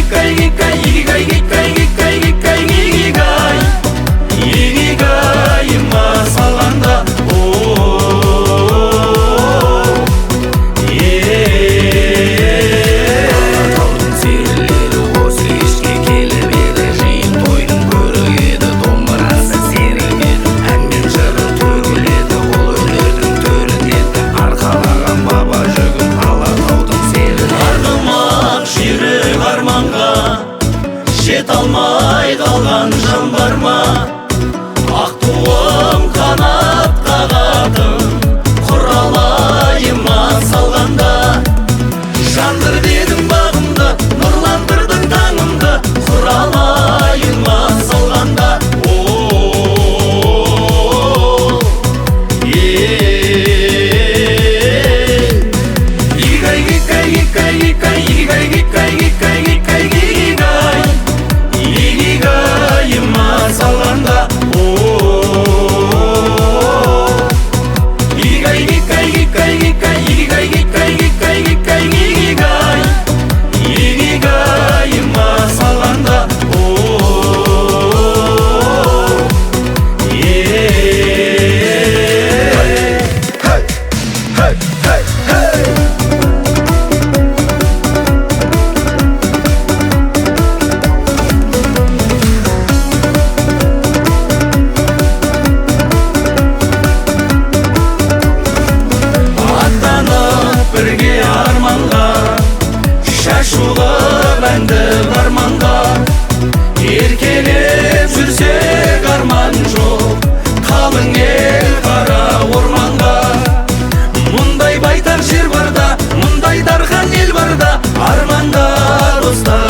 Игигай, гигай, игигай, гигай, гигай, гигай, игигай, игигайыма салғанда, о, е. Алатаудың серілері осы кешке келіп еді, жиын тойдың көрігі еді, домбырасы серік еді, ән мен жыры төгіледі, ол өнердің төрінен арқалаған баба жүгін Алатаудың серілері. Арғымақ жүйрік арманға жете алмай қалған жан бар ма? Ақ туым қанат қағатын құралайыма салғанда, жандыр дедің бағымды, нұрландырдың таңымды, құралайыма салғанда, о, е. Игигай, гигай, гигай, гигай, игигай, гигай, гигай, гигай, гигай, игигайыма салғанда, о, игигай, гигай, гигай, гигай, игигай, гигай, гигай, гигай, гигай, игигайыма салғанда, о, е. Hey, hey, hey, hey! Аттанып бірге арманға, шашу қып әнді барманға, еркелеп жүрсек арман жоқ, қалың ел қара орманға. Мұндай байтақ жер барда, мұндай дархан ел барда, арманда достар.